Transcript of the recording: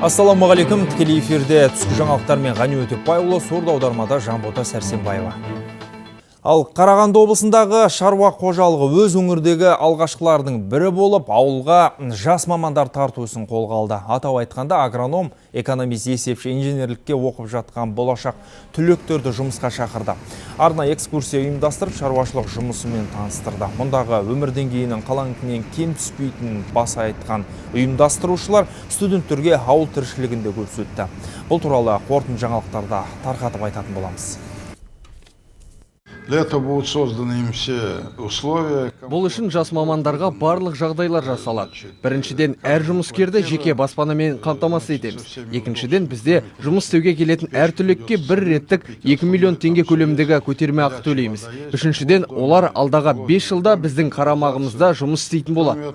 Ассалаумағалейкум, тікелей эфирде түскі жаңалықтармен Ғани Өтепбайұлы, сурдо аудармада Жанбота Сәрсенбаева. Ал Қарағанды облысындағы шаруа қожалығы өз өңірдегі алғашқылардың бірі болып, ауылға жас мамандар тарту ісін қолға алды. Атап айтқанда, агроном, экономист, есепші, инженерлікке оқып жатқан болашақ түлектерді жұмысқа шақырды. Арнайы экскурсия ұйымдастырып, шаруашылық жұмысымен таныстырды. Мұндағы өмір деңгейінің қаланыкінен кем түспейтінін баса айтқан ұйымдастырушылар студенттерге ауыл тіршілігін де көрсетті. Бұл туралы қорытынды жаңалықтарда тарқатып айтатын боламыз. Для этого будут созданы им все условия. Бұл үшін жас мамандарға барлық жағдайлар жасалады. Біріншіден, әр жұмыскерді жеке баспанамен қамтамасыз етеміз. Екіншіден, бізде жұмыс істеуге келетін әр түлекке бір реттік 2 миллион теңге көлеміндегі көтерме ақы төлейміз. Үшіншіден, олар алдағы 5 жылда біздің қарамағымызда жұмыс істейтін болады.